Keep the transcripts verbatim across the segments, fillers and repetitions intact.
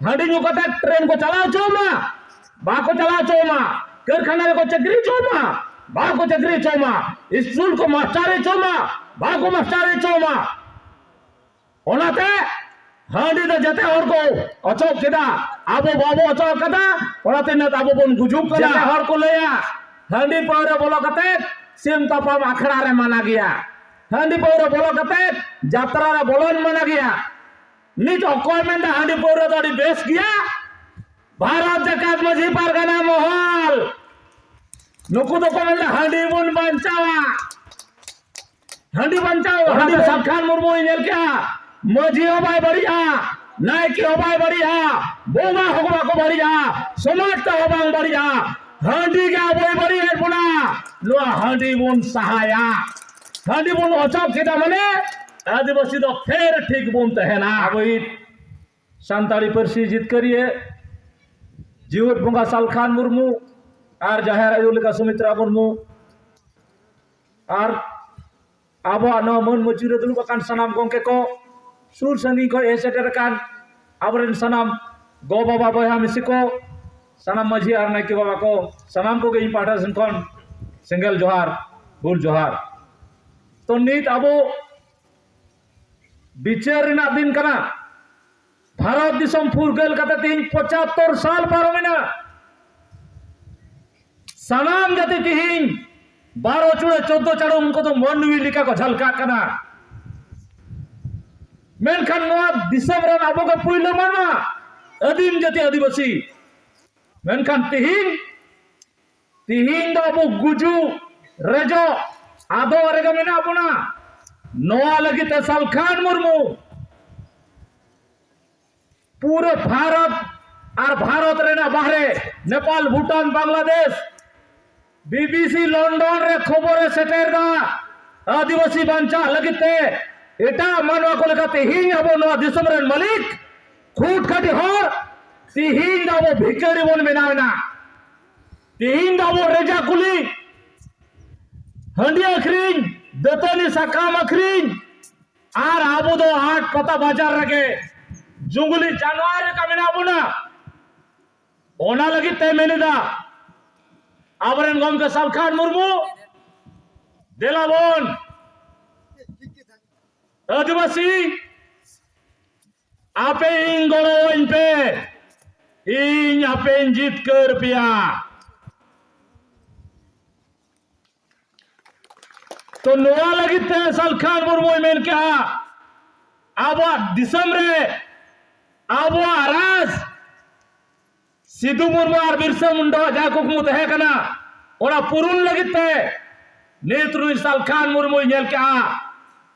ᱦᱟᱺᱰᱤ ᱧᱩ ᱠᱟᱛᱮ ᱴᱨᱮᱱ ᱠᱚ ᱪᱟᱞᱟᱣ ᱦᱚᱪᱚ ᱢᱟ, ᱵᱟᱠᱚ ᱪᱟᱞᱟᱣ ᱦᱚᱪᱚ ᱢᱟ᱾ ᱠᱟᱹᱨᱠᱷᱟᱱᱟ ᱨᱮᱠᱚ ᱪᱟᱹᱠᱨᱤ ᱦᱚᱪᱚ ᱢᱟ, ᱵᱟᱠᱚ ᱪᱟᱹᱠᱨᱤ ᱦᱚᱪᱚ ᱢᱟ᱾ ᱥᱠᱩᱞ ᱠᱚ ᱢᱟᱥᱴᱟᱨ ᱦᱚᱪᱚ ᱢᱟ, ᱵᱟᱠᱚ ᱢᱟᱥᱴᱟᱨ ᱦᱚᱪᱚ ᱢᱟ᱾ ᱚᱱᱟᱛᱮ ᱦᱟᱺᱰᱤ ᱫᱚ ᱡᱮᱛᱮ ᱦᱚᱲ ᱠᱚ ᱚᱪᱚᱜ ᱠᱮᱫᱟ, ᱟᱵᱚ ᱵᱟᱵᱚ ᱚᱪᱚᱜ ᱠᱟᱫᱟ᱾ ᱚᱱᱟᱛᱮ ᱱᱤᱛ ᱟᱵᱚ ᱵᱚᱱ ᱜᱩᱡᱩᱜ ᱠᱟᱱᱟ᱾ ᱡᱮᱛᱮ ᱦᱚᱲ ᱠᱚ ᱞᱟᱹᱭᱟ, ᱦᱟᱺᱰᱤ ᱯᱟᱹᱣᱨᱟᱹ ᱵᱚᱞᱚ ᱠᱟᱛᱮ ᱥᱤᱢ ᱛᱟᱯᱟᱢ ᱟᱠᱷᱲᱟ ᱨᱮ ᱢᱟᱱᱟ ᱜᱮᱭᱟ, ᱦᱟᱺᱰᱤ ᱯᱟᱹᱣᱨᱟᱹ ᱵᱚᱞᱚ ᱠᱟᱛᱮ ᱡᱟᱛᱨᱟ ᱨᱮ ᱵᱚᱞᱚᱱ ᱢᱟᱱᱟ ᱜᱮᱭᱟ᱾ ᱱᱤᱛ ᱚᱠᱚᱭ ᱢᱮᱱᱫᱟ ᱦᱟᱺᱰᱤ ᱯᱟᱹᱣᱨᱟᱹ ᱫᱚ ᱟᱹᱰᱤ ᱵᱮᱥ ᱜᱮᱭᱟ? ᱵᱷᱟᱨᱚᱛ ᱡᱟᱠᱟᱛ ᱢᱟᱹᱡᱷᱤ ᱯᱟᱨᱜᱟᱱᱟ ᱢᱚᱦᱚᱞ, ᱱᱩᱠᱩ ᱫᱚᱠᱚ ᱢᱮᱱᱫᱟ ᱦᱟᱺᱰᱤ ᱵᱚᱱ ᱵᱟᱧᱪᱟᱣᱟ, ᱦᱟᱺᱰᱤ ᱵᱟᱧᱪᱟᱣ᱾ ᱚᱱᱟᱛᱮ ᱦᱟᱺᱰᱤ ᱥᱟᱞᱠᱷᱟᱱ ᱢᱩᱨᱢᱩᱭ ᱧᱮᱞ ᱠᱮᱜᱼᱟ, ᱢᱟᱹᱡᱷᱤ ᱦᱚᱸ ᱵᱟᱭ ᱵᱟᱹᱲᱤᱡᱼᱟ, ᱱᱟᱭᱠᱮ ᱦᱚᱸ ᱵᱟᱭ ᱵᱟᱹᱲᱤᱡᱼᱟ, ᱵᱚᱸᱜᱟ ᱦᱚᱸ ᱵᱟᱠᱚ ᱵᱟᱹᱲᱤᱡᱼᱟ, ᱥᱚᱢᱟᱡᱽ ᱛᱮᱦᱚᱸ ᱵᱟᱝ ᱵᱟᱹᱲᱤᱡᱼᱟ᱾ ᱦᱟᱺᱰᱤ ᱜᱮ ᱟᱵᱚᱭ ᱵᱟᱹᱲᱤᱡ ᱮᱫ ᱵᱚᱱᱟ, ᱱᱚᱣᱟ ᱦᱟᱺᱰᱤ ᱵᱚᱱ ᱥᱟᱦᱟᱭᱟ᱾ ᱦᱟᱺᱰᱤ ᱵᱚᱱ ᱚᱪᱚᱜ ᱠᱮᱫᱟ ᱢᱟᱱᱮ ᱟᱹᱫᱤᱵᱟᱹᱥᱤ ᱫᱚ ᱯᱷᱮᱨ ᱴᱷᱤᱠ ᱵᱚᱱ ᱛᱟᱦᱮᱱᱟ᱾ ᱟᱵᱚᱭᱤᱡ ᱥᱟᱱᱛᱟᱲᱤ ᱯᱟᱹᱨᱥᱤ ᱡᱤᱛᱠᱟᱹᱨᱤᱭᱟᱹ ᱡᱤᱣᱮᱫ ᱵᱚᱸᱜᱟ ᱥᱟᱞᱠᱷᱟᱱ ᱢᱩᱨᱢᱩ ᱟᱨ ᱡᱟᱦᱮᱨ ᱟᱭᱳ ᱞᱮᱠᱟ ᱥᱩᱢᱤᱛᱨᱟ ᱢᱩᱨᱢᱩ ᱟᱨ ᱟᱵᱚᱣᱟᱜ ᱱᱚᱣᱟ ᱢᱟᱹᱱ ᱢᱟᱹᱪᱤ ᱨᱮ ᱫᱩᱲᱩᱵ ᱟᱠᱟᱱ ᱥᱟᱱᱟᱢ ᱜᱚᱢᱠᱮ ᱠᱚ, ᱥᱩᱨ ᱥᱟᱺᱜᱤᱧ ᱠᱷᱚᱱ ᱦᱮᱡ ᱥᱮᱴᱮᱨ ᱟᱠᱟᱱ ᱟᱵᱚᱨᱮᱱ ᱥᱟᱱᱟᱢ ᱜᱚ ᱵᱟᱵᱟ ᱵᱚᱭᱦᱟ ᱢᱤᱥᱤ ᱠᱚ, ᱥᱟᱱᱟᱢ ᱢᱟᱹᱡᱷᱤ ᱟᱨ ᱱᱟᱭᱠᱮ ᱵᱟᱵᱟ ᱠᱚ, ᱥᱟᱱᱟᱢ ᱠᱚᱜᱮ ᱤᱧ ᱯᱟᱦᱴᱟ ᱥᱮᱱ ᱠᱷᱚᱱ ᱥᱮᱸᱜᱮᱞ ᱡᱚᱦᱟᱨ, ᱦᱩᱞ ᱡᱚᱦᱟᱨ᱾ ᱛᱚ ᱱᱤᱛ ᱟᱵᱚ ᱵᱤᱪᱟᱹᱨ ᱨᱮᱱᱟᱜ ᱫᱤᱱ ᱠᱟᱱᱟ᱾ ᱵᱷᱟᱨᱚᱛ ᱫᱤᱥᱚᱢ ᱯᱷᱩᱨᱜᱟᱹᱞ ᱠᱟᱛᱮ ᱛᱮᱦᱮᱧ ᱯᱚᱸᱪᱟᱛᱛᱳᱨ ᱥᱟᱞ ᱯᱟᱨᱚᱢᱮᱱᱟ᱾ ᱥᱟᱱᱟᱢ ᱡᱟᱹᱛᱤ ᱛᱮᱦᱮᱧ ᱵᱟᱨᱚ ᱪᱩᱲᱟᱹ ᱪᱳᱫᱽᱫᱳ ᱪᱟᱲᱚ ᱩᱱᱠᱩ ᱫᱚ ᱢᱟᱹᱱᱢᱤ ᱞᱮᱠᱟ ᱠᱚ ᱡᱷᱟᱞᱠᱟᱜ ᱠᱟᱱᱟ᱾ ᱢᱮᱱᱠᱷᱟᱱ ᱱᱚᱣᱟ ᱫᱤᱥᱚᱢ ᱨᱮᱱ ᱟᱵᱚ ᱜᱮ ᱯᱩᱭᱞᱩ ᱢᱟᱱᱣᱟ, ᱟᱹᱫᱤᱢ ᱡᱟᱹᱛᱤ ᱟᱹᱫᱤᱵᱟᱹᱥᱤ᱾ ᱢᱮᱱᱠᱷᱟᱱ ᱛᱮᱦᱮᱧ, ᱛᱮᱦᱮᱧ ᱫᱚ ᱟᱵᱚ ᱜᱩᱡᱩᱜ, ᱨᱮᱡᱚᱜ, ᱟᱫᱚᱜ ᱨᱮᱜᱮ ᱢᱮᱱᱟᱜ ᱵᱚᱱᱟ᱾ ᱱᱚᱣᱟ ᱞᱟᱹᱜᱤᱫ ᱛᱮ ᱥᱟᱞᱠᱷᱟᱱ ᱢᱩᱨᱢᱩ ᱯᱩᱨᱟᱹ ᱵᱷᱟᱨᱚᱛ ᱟᱨ ᱵᱷᱟᱨᱚᱛ ᱨᱮᱱᱟᱜ ᱵᱟᱦᱨᱮ, ᱱᱮᱯᱟᱞ, ᱵᱷᱩᱴᱟᱱ, ᱵᱟᱝᱞᱟᱫᱮᱥ, ᱵᱤᱵᱤᱥᱤ ᱞᱚᱱᱰᱚᱱ ᱨᱮ ᱠᱷᱚᱵᱚᱨᱮ ᱥᱮᱴᱮᱨ ᱮᱫᱟ᱾ ᱟᱹᱫᱤᱵᱟᱹᱥᱤ ᱵᱟᱧᱪᱟᱜ ᱞᱟᱹᱜᱤᱫ ᱛᱮ ᱮᱴᱟᱜ ᱢᱟᱱᱣᱟ ᱠᱚ ᱞᱮᱠᱟ ᱛᱮᱦᱮᱧ ᱟᱵᱚ ᱱᱚᱣᱟ ᱫᱤᱥᱚᱢ ᱨᱮᱱ ᱢᱟᱹᱞᱤᱠ, ᱠᱷᱩᱴ ᱠᱷᱟᱹᱴᱤ ᱦᱚᱲ, ᱛᱮᱦᱮᱧ ᱫᱚ ᱟᱵᱚ ᱵᱷᱤᱠᱟᱹᱨᱤ ᱵᱚᱱ ᱵᱮᱱᱟᱣ ᱮᱱᱟ᱾ ᱛᱮᱦᱮᱧ ᱫᱚ ᱟᱵᱚ ᱨᱮᱡᱟ ᱠᱩᱞᱤ, ᱦᱟᱺᱰᱤ ᱟᱹᱠᱷᱨᱤᱧ, ᱫᱟᱹᱛᱟᱹᱱᱤ ᱥᱟᱠᱟᱢ ᱟᱹᱠᱷᱨᱤᱧ, ᱟᱨ ᱟᱵᱚ ᱫᱚ ᱦᱟᱴ ᱯᱟᱛᱟ ᱵᱟᱡᱟᱨ ᱨᱮᱜᱮ ᱡᱩᱝᱜᱩᱞᱤ ᱡᱟᱱᱣᱟᱨ ᱞᱮᱠᱟ ᱢᱮᱱᱟᱜ ᱵᱚᱱᱟ᱾ ᱚᱱᱟ ᱞᱟᱹᱜᱤᱫ ᱛᱮ ᱢᱮᱱ ᱮᱫᱟ, ᱟᱵᱚᱨᱮᱱ ᱜᱚᱢᱠᱮ ᱥᱟᱞᱠᱷᱟᱱ ᱢᱩᱨᱢᱩ, ᱫᱮᱞᱟ ᱵᱚᱱ ᱟᱹᱫᱤᱵᱟᱹᱥᱤ, ᱟᱯᱮ ᱤᱧ ᱜᱚᱲᱚ ᱟᱹᱧ ᱯᱮ, ᱤᱧ ᱟᱯᱮᱧ ᱡᱤᱛᱠᱟᱹᱨ ᱯᱮᱭᱟ᱾ ᱛᱚ ᱱᱚᱣᱟ ᱞᱟᱹᱜᱤᱫ ᱛᱮ ᱥᱟᱞᱠᱷᱟᱱ ᱢᱩᱨᱢᱩᱭ ᱢᱮᱱ ᱠᱮᱜᱼᱟ, ᱟᱵᱚᱣᱟᱜ ᱫᱤᱥᱚᱢ ᱨᱮ ᱟᱵᱚᱣᱟᱜ ᱨᱟᱡᱽ, ᱥᱤᱫᱩ ᱢᱩᱨᱢᱩ ᱟᱨ ᱵᱤᱨᱥᱟ ᱢᱩᱱᱰᱟᱣᱟᱜ ᱡᱟᱦᱟᱸ ᱠᱩᱠᱢᱩ ᱛᱟᱦᱮᱸ ᱠᱟᱱᱟ, ᱚᱱᱟ ᱯᱩᱨᱩᱱ ᱞᱟᱹᱜᱤᱫ ᱛᱮ ᱱᱤᱛ ᱱᱩᱭ ᱥᱟᱞᱠᱷᱟᱱ ᱢᱩᱨᱢᱩᱭ ᱧᱮᱞ ᱠᱮᱜᱼᱟ,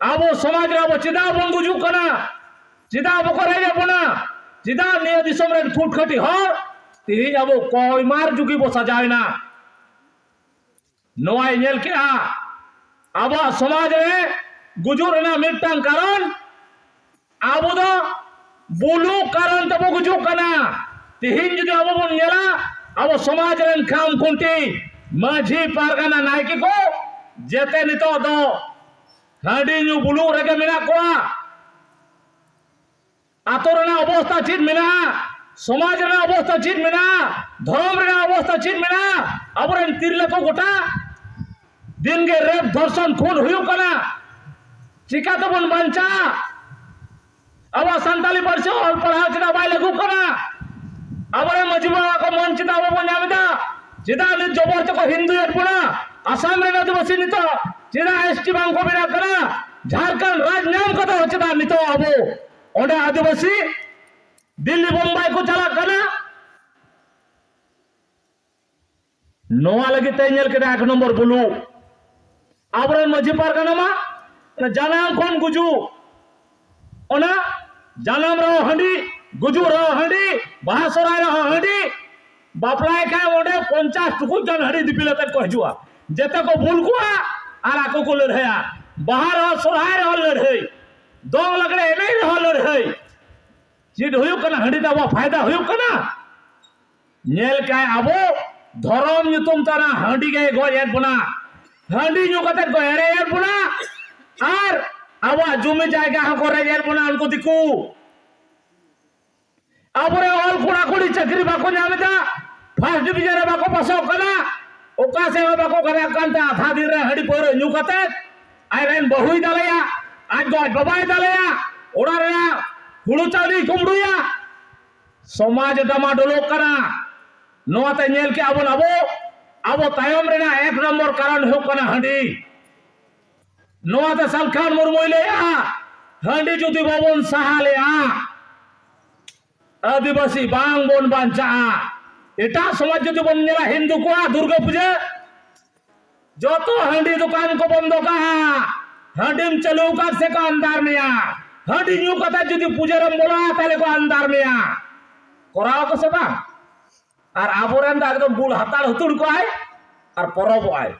ᱟᱵᱚ ᱥᱚᱢᱟᱡᱽ ᱨᱮ ᱟᱵᱚ ᱪᱮᱫᱟᱜ ᱵᱚᱱ ᱜᱩᱡᱩᱜ ᱠᱟᱱᱟ, ᱪᱮᱫᱟᱜ ᱵᱟᱠᱚ ᱨᱮᱡ ᱮᱫ ᱵᱚᱱᱟ, ᱪᱮᱫᱟᱜ ᱱᱤᱭᱟᱹ ᱫᱤᱥᱚᱢ ᱨᱮᱱ ᱠᱷᱩᱴ ᱠᱷᱟᱹᱴᱤ ᱦᱚᱲ ᱛᱮᱦᱮᱧ ᱟᱵᱚ ᱠᱚᱭᱢᱟᱨ ᱡᱩᱜᱤ ᱵᱚ ᱥᱟᱡᱟᱣ ᱮᱱᱟ᱾ ᱱᱚᱣᱟᱭ ᱧᱮᱞ ᱠᱮᱜᱼᱟ, ᱟᱵᱚᱣᱟᱜ ᱥᱚᱢᱟᱡᱽ ᱨᱮ ᱜᱩᱡᱩᱜ ᱨᱮᱱᱟᱜ ᱢᱤᱫᱴᱟᱝ ᱠᱟᱨᱚᱱ, ᱟᱵᱚ ᱫᱚ ᱵᱩᱞᱩᱜ ᱠᱟᱨᱚᱱ ᱛᱮᱵᱚ ᱜᱩᱡᱩᱜ ᱠᱟᱱᱟ᱾ ᱛᱤᱦᱤᱧ ᱡᱩᱫᱤ ᱟᱵᱚ ᱵᱚᱱ ᱧᱮᱞᱟ, ᱟᱵᱚ ᱥᱚᱢᱟᱡᱽ ᱨᱮᱱ ᱠᱷᱟᱢ ᱠᱷᱩᱱᱴᱤ, ᱢᱟᱹᱡᱷᱤ, ᱯᱟᱨᱜᱟᱱᱟ, ᱱᱟᱭᱠᱮ ᱠᱚ ᱡᱮᱛᱮ ᱱᱤᱛᱚᱜ ᱫᱚ ᱦᱟᱺᱰᱤ ᱧᱩ ᱵᱩᱞᱩᱜ ᱨᱮᱜᱮ ᱢᱮᱱᱟᱜ ᱠᱚᱣᱟ᱾ ᱟᱛᱳ ᱨᱮᱱᱟᱜ ᱚᱵᱚᱥᱛᱟ ᱪᱮᱫ ᱢᱮᱱᱟᱜᱼᱟ, ᱥᱚᱢᱟᱡᱽ ᱨᱮᱱᱟᱜ ᱚᱵᱚᱥᱛᱟ ᱪᱮᱫ ᱢᱮᱱᱟᱜᱼᱟ, ᱫᱷᱚᱨᱚᱢ ᱨᱮᱱᱟᱜ ᱚᱵᱚᱥᱛᱟ ᱪᱮᱫ ᱢᱮᱱᱟᱜᱼᱟ, ᱟᱵᱚᱨᱮᱱ ᱛᱤᱨᱞᱟᱹ ᱠᱚ ᱜᱚᱴᱟ ᱫᱤᱱ ᱜᱮ ᱨᱮᱯ, ᱫᱷᱚᱨᱥᱚᱱ, ᱠᱷᱩᱱ ᱦᱩᱭᱩᱜ ᱠᱟᱱᱟ᱾ ᱪᱤᱠᱟ ᱛᱮᱵᱚᱱ ᱵᱟᱧᱪᱟᱜᱼᱟ? ᱟᱵᱚᱣᱟᱜ ᱥᱟᱱᱛᱟᱞᱤ ᱯᱟᱹᱨᱥᱤ ᱚᱞ ᱯᱟᱲᱦᱟᱣ ᱪᱮᱫᱟᱜ ᱵᱟᱭ ᱞᱟᱹᱜᱩᱜ ᱠᱟᱱᱟ? ᱟᱵᱚᱨᱮᱱ ᱢᱟᱹᱡᱷᱤ ᱵᱟᱵᱟ ᱠᱚ ᱢᱚᱱ ᱪᱮᱫᱟᱜ ᱵᱟᱵᱚᱱ ᱧᱟᱢ ᱮᱫᱟ? ᱪᱮᱫᱟᱜ ᱱᱤᱛ ᱡᱚᱵᱚᱨ ᱛᱮᱠᱚ ᱦᱤᱱᱫᱩᱭᱮᱫ ᱵᱚᱱᱟ? ᱟᱥᱟᱢ ᱨᱮᱱ ᱟᱹᱫᱤᱵᱟᱹᱥᱤ ᱱᱤᱛᱚᱜ ᱪᱮᱫᱟᱜ ᱮᱥ ᱴᱤ ᱵᱟᱝ ᱠᱚ ᱵᱮᱱᱟᱜ ᱠᱟᱱᱟ? ᱡᱷᱟᱲᱠᱷᱚᱸᱰ ᱨᱟᱡᱽ ᱧᱟᱢ ᱠᱟᱛᱮ ᱦᱚᱸ ᱪᱮᱫᱟᱜ ᱱᱤᱛᱚᱜ ᱟᱵᱚ ᱚᱸᱰᱮ ᱟᱹᱫᱤᱵᱟᱹᱥᱤ ᱫᱤᱞᱞᱤ ᱵᱳᱢᱵᱟᱭ ᱠᱚ ᱪᱟᱞᱟᱜ ᱠᱟᱱᱟ? ᱱᱚᱣᱟ ᱞᱟᱹᱜᱤᱫ ᱛᱮ ᱧᱮᱞ ᱠᱮᱫᱟ ᱮᱠ ᱱᱚᱢᱵᱚᱨ ᱵᱩᱞᱩ᱾ ᱟᱵᱚᱨᱮᱱ ᱢᱟᱹᱡᱷᱤ ᱯᱟᱨᱜᱟᱱᱟ ᱢᱟ ᱚᱱᱟ ᱡᱟᱱᱟᱢ ᱠᱷᱚᱱ ᱜᱩᱡᱩᱜ, ᱚᱱᱟ ᱡᱟᱱᱟᱢ ᱨᱮᱦᱚᱸ ᱦᱟᱺᱰᱤ, ᱜᱩᱡᱩᱜ ᱨᱮᱦᱚᱸ ᱦᱟᱺᱰᱤ, ᱵᱟᱦᱟ ᱥᱚᱨᱦᱟᱭ ᱨᱮᱦᱚᱸ ᱦᱟᱺᱰᱤ, ᱵᱟᱯᱞᱟᱭ ᱠᱷᱟᱱ ᱚᱸᱰᱮ ᱯᱚᱧᱪᱟᱥ ᱴᱩᱠᱩᱡ ᱜᱟᱱ ᱦᱟᱺᱰᱤ ᱫᱤᱯᱤᱞ ᱟᱛᱮᱫ ᱠᱚ ᱦᱤᱡᱩᱜᱼᱟ᱾ ᱡᱮᱛᱮ ᱠᱚ ᱵᱩᱞ ᱠᱚᱜᱼᱟ ᱟᱨ ᱟᱠᱚ ᱠᱚ ᱞᱟᱹᱲᱦᱟᱹᱭᱟ᱾ ᱵᱟᱦᱟ ᱨᱮᱦᱚᱸ ᱥᱚᱨᱦᱟᱭ ᱨᱮᱦᱚᱸ ᱞᱟᱹᱲᱦᱟᱹᱭ, ᱫᱚᱝ ᱞᱟᱜᱽᱲᱮ ᱮᱱᱮᱡ ᱨᱮᱦᱚᱸ ᱞᱟᱹᱲᱦᱟᱹᱭ᱾ ᱪᱮᱫ ᱦᱩᱭᱩᱜ ᱠᱟᱱᱟ? ᱦᱟᱺᱰᱤ ᱛᱮ ᱟᱵᱚᱣᱟᱜ ᱯᱷᱟᱭᱫᱟ ᱦᱩᱭᱩᱜ ᱠᱟᱱᱟ? ᱧᱮᱞ ᱠᱟᱭ ᱟᱵᱚ ᱫᱷᱚᱨᱚᱢ ᱧᱩᱛᱩᱢ ᱛᱮ ᱚᱱᱟ ᱦᱟᱺᱰᱤ ᱜᱮᱭ ᱜᱚᱡ ᱮᱫ ᱵᱚᱱᱟ, ᱦᱟᱺᱰᱤ ᱧᱩ ᱠᱟᱛᱮ ᱠᱚ ᱮᱲᱮᱭᱮᱫ ᱵᱚᱱᱟ, ᱟᱨ ᱟᱵᱚᱣᱟᱜ ᱡᱩᱢᱤ ᱡᱟᱭᱜᱟ ᱦᱚᱸᱠᱚ ᱨᱮᱡ ᱮᱫ ᱵᱚᱱᱟ ᱩᱱᱠᱩ ᱫᱤᱠᱩ᱾ ᱟᱵᱚᱨᱮᱱ ᱚᱞ ᱠᱚᱲᱟ ᱠᱩᱲᱤ ᱪᱟᱹᱠᱨᱤ ᱵᱟᱠᱚ ᱧᱟᱢ ᱮᱫᱟ, ᱯᱷᱟᱥᱴ ᱰᱤᱵᱤᱡᱚᱱ ᱨᱮ ᱵᱟᱠᱚ ᱯᱟᱥᱚᱜ ᱠᱟᱱᱟ, ᱚᱠᱟ ᱥᱮᱫ ᱦᱚᱸ ᱵᱟᱠᱚ ᱜᱟᱱᱚᱜ ᱠᱟᱱ ᱛᱮ ᱟᱫᱷᱟ ᱫᱤᱱ ᱨᱮ ᱦᱟᱺᱰᱤ ᱯᱟᱹᱣᱨᱟᱹ ᱧᱩ ᱠᱟᱛᱮ ᱟᱡᱨᱮᱱ ᱵᱟᱹᱦᱩᱭ ᱫᱟᱞᱮᱭᱟ, ᱟᱡ ᱜᱚ ᱟᱡ ᱵᱟᱵᱟᱭ ᱫᱟᱞᱮᱭᱟ, ᱚᱲᱟᱜ ᱨᱮᱱᱟᱜ ᱦᱩᱲᱩ ᱪᱟᱣᱞᱮᱭ ᱠᱩᱢᱵᱽᱲᱩᱭᱟ᱾ ᱥᱚᱢᱟᱡᱽ ᱰᱟᱢᱟᱰᱳᱞᱚᱜ ᱠᱟᱱᱟ᱾ ᱱᱚᱣᱟᱛᱮ ᱧᱮᱞ ᱠᱮᱜᱼᱟ ᱵᱚᱱ ᱟᱵᱚ, ᱟᱵᱚ ᱛᱟᱭᱚᱢ ᱨᱮᱱᱟᱜ ᱮᱠ ᱱᱚᱢᱵᱚᱨ ᱠᱟᱨᱚᱱ ᱦᱩᱭᱩᱜ ᱠᱟᱱᱟ ᱦᱟᱺᱰᱤ᱾ ᱱᱚᱣᱟᱛᱮ ᱥᱟᱞᱠᱷᱟᱱ ᱢᱩᱨᱢᱩᱭ ᱞᱟᱹᱭᱟ, ᱦᱟᱺᱰᱤ ᱡᱩᱫᱤ ᱵᱟᱵᱚᱱ ᱥᱟᱦᱟ ᱞᱮᱜᱼᱟ, ᱟᱹᱫᱤᱵᱟᱹᱥᱤ ᱵᱟᱝ ᱵᱚᱱ ᱵᱟᱧᱪᱟᱜᱼᱟ᱾ ᱮᱴᱟᱜ ᱥᱚᱢᱟᱡᱽ ᱡᱩᱫᱤ ᱵᱚᱱ ᱧᱮᱞᱟ, ᱦᱤᱱᱫᱩ ᱠᱚᱣᱟᱜ ᱫᱩᱨᱜᱟᱹ ᱯᱩᱡᱟᱹ, ᱡᱚᱛᱚ ᱦᱟᱺᱰᱤ ᱫᱚᱠᱟᱱ ᱠᱚ ᱵᱚᱱᱫᱚ ᱠᱟᱜᱼᱟ᱾ ᱦᱟᱺᱰᱤᱢ ᱪᱟᱹᱞᱩ ᱟᱠᱟᱫ ᱥᱮ ᱠᱚ ᱟᱱᱫᱟᱨ ᱢᱮᱭᱟ᱾ ᱦᱟᱺᱰᱤ ᱧᱩ ᱠᱟᱛᱮ ᱡᱩᱫᱤ ᱯᱩᱡᱟᱹ ᱨᱮᱢ ᱵᱚᱞᱚᱜᱼᱟ, ᱛᱟᱦᱞᱮ ᱠᱚ ᱟᱱᱫᱟᱨ ᱢᱮᱭᱟ᱾ ᱠᱚᱨᱟᱣ ᱟᱠᱚ ᱥᱮ ᱵᱟᱝ? ᱟᱨ ᱟᱵᱚᱨᱮᱱ ᱫᱚ ᱮᱠᱫᱚᱢ ᱵᱩᱞ ᱦᱟᱛᱟᱲ ᱦᱩᱛᱩᱲ ᱠᱚᱜᱼᱟᱭ ᱟᱨ ᱯᱚᱨᱚᱵᱚᱜᱼᱟᱭ᱾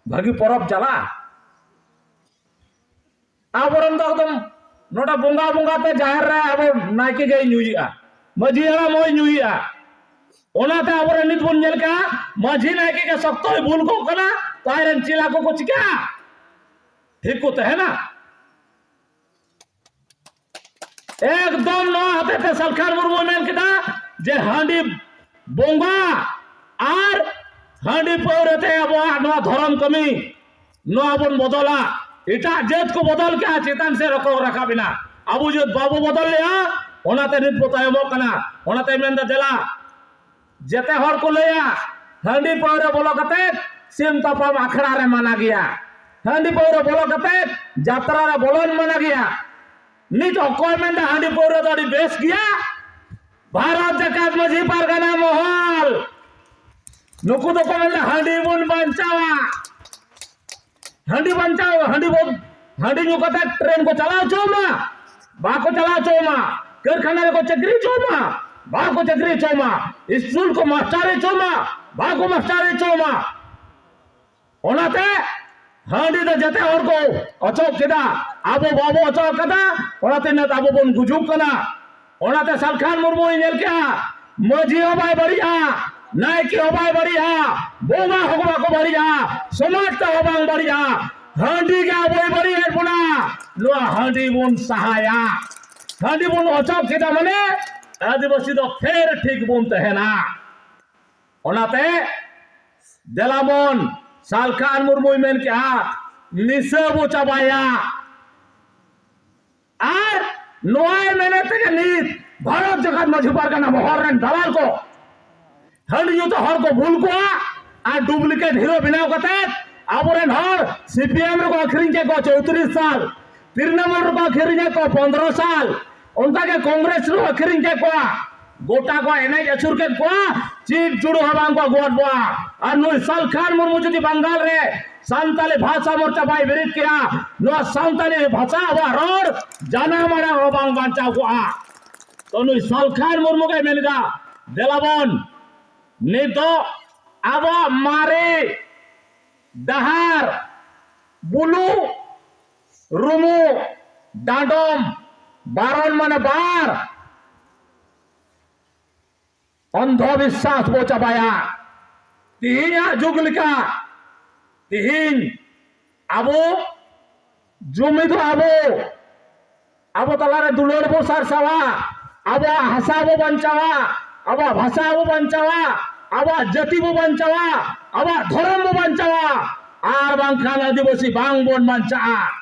ᱵᱷᱟᱹᱜᱤ ᱯᱚᱨᱚᱵᱽ ᱪᱟᱞᱟᱜᱼᱟ? ᱟᱵᱚᱨᱮᱱ ᱫᱚ ᱮᱠᱫᱚᱢ ᱱᱚᱰᱮ ᱵᱚᱸᱜᱟ ᱵᱚᱸᱜᱟ ᱛᱮ ᱡᱟᱦᱮᱨ ᱨᱮ ᱟᱵᱚ ᱱᱟᱭᱠᱮ ᱜᱮᱭ ᱧᱩᱭᱮᱜᱼᱟ, ᱢᱟᱹᱡᱷᱤ ᱦᱟᱲᱟᱢ ᱦᱚᱸᱭ ᱧᱩᱭᱮᱜᱼᱟ᱾ ᱚᱱᱟᱛᱮ ᱟᱵᱚᱨᱮᱱ ᱱᱤᱛ ᱵᱚᱱ ᱧᱮᱞ ᱠᱟᱜᱼᱟ, ᱢᱟᱹᱡᱷᱤ ᱱᱟᱭᱠᱮ ᱜᱮ ᱥᱚᱠᱛᱚᱭ ᱵᱩᱞ ᱠᱚᱜ ᱠᱟᱱᱟ, ᱛᱚ ᱟᱡᱨᱮᱱ ᱪᱮᱞᱟ ᱠᱚᱠᱚ ᱪᱤᱠᱟᱹᱜᱼᱟ? ᱴᱷᱤᱠ ᱠᱚ ᱛᱟᱦᱮᱱᱟ? ᱮᱠᱫᱚᱢ ᱱᱚᱣᱟ ᱦᱚᱛᱮ ᱛᱮ ᱥᱟᱞᱠᱷᱟᱱ ᱢᱩᱨᱢᱩᱭ ᱢᱮᱱ ᱠᱮᱫᱟ ᱡᱮ ᱦᱟᱺᱰᱤ ᱵᱚᱸᱜᱟ ᱟᱨ ᱦᱟᱺᱰᱤ ᱯᱟᱹᱣᱨᱟᱹ ᱛᱮ ᱟᱵᱚᱣᱟᱜ ᱱᱚᱣᱟ ᱫᱷᱚᱨᱚᱢ ᱠᱟᱹᱢᱤ ᱱᱚᱣᱟ ᱵᱚᱱ ᱵᱚᱫᱚᱞᱟ᱾ ᱮᱴᱟᱜ ᱡᱟᱹᱛ ᱠᱚ ᱵᱚᱫᱚᱞ ᱠᱮᱜᱼᱟ, ᱪᱮᱛᱟᱱ ᱥᱮᱫ ᱨᱚᱠᱚ ᱨᱟᱠᱟᱵ ᱮᱱᱟ᱾ ᱟᱵᱚ ᱡᱟᱹᱛ ᱵᱟᱵᱚ ᱵᱚᱫᱚᱞ ᱞᱮᱜᱼᱟ, ᱚᱱᱟᱛᱮ ᱱᱤᱛ ᱵᱚ ᱛᱟᱭᱚᱢᱚᱜ ᱠᱟᱱᱟ᱾ ᱚᱱᱟᱛᱮ ᱢᱮᱱᱫᱟ, ᱫᱮᱞᱟ, ᱡᱮᱛᱮ ᱦᱚᱲ ᱠᱚ ᱞᱟᱹᱭᱟ, ᱦᱟᱺᱰᱤ ᱯᱟᱹᱣᱨᱟᱹ ᱵᱚᱞᱚ ᱠᱟᱛᱮ ᱥᱤᱢ ᱛᱟᱯᱟᱢ ᱟᱠᱷᱲᱟ ᱨᱮ ᱢᱟᱱᱟ ᱜᱮᱭᱟ, ᱦᱟᱺᱰᱤ ᱯᱟᱹᱣᱨᱟᱹ ᱵᱚᱞᱚ ᱠᱟᱛᱮ ᱡᱟᱛᱨᱟ ᱨᱮ ᱵᱚᱞᱚᱱ ᱢᱟᱱᱟ ᱜᱮᱭᱟ᱾ ᱱᱤᱛ ᱚᱠᱚᱭ ᱢᱮᱱᱫᱟ ᱦᱟᱺᱰᱤ ᱯᱟᱹᱣᱨᱟᱹ ᱫᱚ ᱟᱹᱰᱤ ᱵᱮᱥ ᱜᱮᱭᱟ? ᱵᱷᱟᱨᱚᱛ ᱡᱟᱠᱟᱛ ᱢᱟᱹᱡᱷᱤ ᱯᱟᱨᱜᱟᱱᱟ ᱢᱚᱦᱚᱞ, ᱱᱩᱠᱩ ᱫᱚᱠᱚ ᱢᱮᱱᱫᱟ ᱦᱟᱺᱰᱤ ᱵᱚᱱ ᱵᱟᱧᱪᱟᱣᱟ, ᱦᱟᱺᱰᱤ ᱵᱟᱧᱪᱟᱣ, ᱦᱟᱺᱰᱤ ᱵᱚᱱ, ᱦᱟᱺᱰᱤ ᱧᱩ ᱠᱟᱛᱮ ᱴᱨᱮᱱ ᱠᱚ ᱪᱟᱞᱟᱣ ᱦᱚᱪᱚ ᱢᱟ, ᱵᱟᱠᱚ ᱪᱟᱞᱟᱣ ᱦᱚᱪᱚ ᱢᱟ, ᱠᱟᱹᱨᱠᱷᱟᱱᱟ ᱨᱮᱠᱚ ᱪᱟᱹᱠᱨᱤ ᱦᱚᱪᱚ ᱢᱟ, ᱵᱟᱠᱚ ᱪᱟᱹᱠᱨᱤ ᱦᱚᱪᱚ ᱢᱟ, ᱥᱠᱩᱞ ᱠᱚ ᱢᱟᱥᱴᱟᱨ ᱦᱚᱪᱚ ᱢᱟ, ᱵᱟᱠᱚ ᱢᱟᱥᱴᱟᱨ ᱦᱚᱪᱚ ᱢᱟ᱾ ᱚᱱᱟᱛᱮ ᱦᱟᱺᱰᱤ ᱫᱚ ᱡᱮᱛᱮ ᱦᱚᱲ ᱠᱚ ᱚᱪᱚᱜ ᱠᱮᱫᱟ, ᱟᱵᱚ ᱵᱟᱵᱚ ᱚᱪᱚᱜ ᱠᱟᱫᱟ, ᱚᱱᱟᱛᱮ ᱱᱤᱛ ᱟᱵᱚ ᱵᱚᱱ ᱜᱩᱡᱩᱜ ᱠᱟᱱᱟ᱾ ᱚᱱᱟᱛᱮ ᱥᱟᱞᱠᱷᱟᱱ ᱢᱩᱨᱢᱩᱭ ᱧᱮᱞ ᱠᱮᱜᱼᱟ, ᱢᱟᱹᱡᱷᱤ ᱦᱚᱸ ᱵᱟᱭ ᱵᱟᱹᱲᱤᱡᱼᱟ, ᱱᱟᱭᱠᱮ ᱦᱚᱸ ᱵᱟᱭ ᱵᱟᱹᱲᱤᱡᱼᱟ, ᱵᱚᱸᱜᱟ ᱦᱚᱸ ᱵᱟᱠᱚ ᱵᱟᱹᱲᱤᱡᱼᱟ, ᱥᱚᱢᱟᱡᱽ ᱛᱮᱦᱚᱸ ᱵᱟᱝ ᱵᱟᱹᱲᱤᱡᱼᱟ᱾ ᱦᱟᱺᱰᱤ ᱜᱮ ᱟᱵᱚᱭ ᱵᱟᱹᱲᱤᱡ ᱮᱫ ᱵᱚᱱᱟ᱾ ᱱᱚᱣᱟ ᱦᱟᱺᱰᱤ ᱵᱚᱱ ᱥᱟᱦᱟᱭᱟ᱾ ᱦᱟᱺᱰᱤ ᱵᱚᱱ ᱚᱪᱚᱜ ᱠᱮᱫᱟ ᱢᱟᱱᱮ ᱟᱹᱫᱤᱵᱟᱹᱥᱤ ᱫᱚ ᱯᱷᱮᱨ ᱴᱷᱤᱠ ᱵᱚᱱ ᱛᱟᱦᱮᱱᱟ᱾ ᱚᱱᱟᱛᱮ ᱫᱮᱞᱟᱵᱚᱱ, ᱥᱟᱞᱠᱷᱟᱱ ᱢᱩᱨᱢᱩᱭ ᱢᱮᱱ ᱠᱮᱜᱼᱟ, ᱱᱤᱥᱟᱹ ᱵᱚ ᱪᱟᱵᱟᱭᱟ᱾ ᱟᱨ ᱱᱚᱣᱟᱭ ᱢᱮᱱᱮᱫ ᱛᱮᱜᱮ ᱱᱤᱛ ᱵᱷᱟᱨᱚᱛ ᱡᱟᱠᱟᱛ ᱢᱟᱹᱡᱷᱤ ᱯᱟᱨᱜᱟᱱᱟ ᱢᱚᱦᱚᱞ ᱨᱮᱱ ᱫᱟᱞᱟᱞ ᱠᱚ ᱦᱟᱺᱰᱤ ᱧᱩ ᱛᱮ ᱦᱚᱲ ᱠᱚ ᱵᱩᱞ ᱠᱚᱣᱟ ᱟᱨ ᱰᱩᱯᱞᱤᱠᱮᱴ ᱦᱤᱨᱳ ᱵᱮᱱᱟᱣ ᱠᱟᱛᱮ ᱟᱵᱚᱨᱮᱱ ᱦᱚᱲ ᱥᱤᱯᱤᱮᱢ ᱨᱮᱠᱚ ᱟᱹᱠᱷᱨᱤᱧ ᱠᱮᱫ ᱠᱚᱣᱟ ᱪᱳᱭᱛᱨᱤᱥ ᱥᱟᱞ, ᱛᱨᱤᱱᱢᱩᱞ ᱨᱮᱠᱚ ᱟᱹᱠᱷᱨᱤᱧ ᱠᱮᱫ ᱠᱚᱣᱟ ᱯᱚᱱᱫᱽᱨᱚ ᱥᱟᱞ, ᱚᱱᱠᱟᱜᱮ ᱠᱚᱝᱜᱨᱮᱥ ᱨᱮᱠᱚ ᱟᱹᱠᱷᱨᱤᱧ ᱠᱮᱫ ᱠᱚᱣᱟ, ᱜᱚᱴᱟ ᱠᱚ ᱮᱱᱮᱡ ᱟᱹᱪᱩᱨ ᱠᱮᱫ ᱠᱚᱣᱟ, ᱪᱮᱫ ᱡᱩᱲᱩ ᱦᱚᱸ ᱵᱟᱝ ᱠᱚ ᱟᱹᱜᱩᱣᱟᱫ ᱠᱚᱣᱟ᱾ ᱟᱨ ᱱᱩᱭ ᱥᱟᱞᱠᱷᱟᱱ ᱢᱩᱨᱢᱩ ᱡᱩᱫᱤ ᱵᱟᱝᱜᱟᱞ ᱨᱮ ᱥᱟᱱᱛᱟᱞᱤ ᱵᱷᱟᱥᱟ ᱢᱳᱨᱪᱟ ᱵᱟᱭ ᱵᱮᱨᱮᱫ ᱠᱮᱭᱟ, ᱱᱚᱣᱟ ᱥᱟᱱᱛᱟᱞᱤ ᱵᱷᱟᱥᱟ ᱟᱵᱚᱣᱟᱜ ᱨᱚᱲ ᱡᱟᱱᱟᱢ ᱟᱲᱟᱝ ᱦᱚᱸ ᱵᱟᱝ ᱵᱟᱧᱪᱟᱣ ᱠᱚᱜᱼᱟ᱾ ᱛᱚ ᱱᱩᱭ ᱥᱟᱞᱠᱷᱟᱱ ᱢᱩᱨᱢᱩ ᱜᱮ ᱢᱮᱱ ᱮᱫᱟ, ᱫᱮᱞᱟᱵᱚᱱ ᱱᱤᱛᱚᱜ ᱟᱵᱚᱣᱟᱜ ᱢᱟᱨᱮ ᱰᱟᱦᱟᱨ, ᱵᱩᱞᱩ, ᱨᱩᱢᱩ, ᱰᱟᱸᱰᱚᱢ, ᱵᱟᱨᱚᱱ ᱢᱟᱱᱮ ᱵᱟᱨ, ᱚᱱᱫᱷᱚ ᱵᱤᱥᱥᱟᱥ ᱵᱚ ᱪᱟᱵᱟᱭᱟ᱾ ᱛᱤᱦᱤᱧᱟᱜ ᱡᱩᱜᱽ ᱞᱮᱠᱟ ᱛᱤᱦᱤᱧ ᱟᱵᱚ ᱡᱩᱢᱤᱫᱚᱜ ᱟᱵᱚ, ᱟᱵᱚ ᱛᱟᱞᱟᱨᱮ ᱫᱩᱞᱟᱹᱲ ᱵᱚ ᱥᱟᱨᱥᱟᱣᱟ, ᱟᱵᱚᱣᱟᱜ ᱦᱟᱥᱟ ᱵᱚ ᱵᱟᱧᱪᱟᱣᱟ, ᱟᱵᱚᱣᱟᱜ ᱵᱷᱟᱥᱟ ᱵᱚ ᱵᱟᱧᱪᱟᱣᱟ, ᱟᱵᱚᱣᱟᱜ ᱡᱟᱹᱛᱤ ᱵᱚ ᱵᱟᱧᱪᱟᱣᱟ, ᱟᱵᱚᱣᱟᱜ ᱫᱷᱚᱨᱚᱢ ᱵᱚ ᱵᱟᱧᱪᱟᱣᱟ, ᱟᱨ ᱵᱟᱝᱠᱷᱟᱱ ᱟᱹᱫᱤᱵᱟᱹᱥᱤ ᱵᱟᱝ ᱵᱚᱱ ᱵᱟᱧᱪᱟᱜᱼᱟ᱾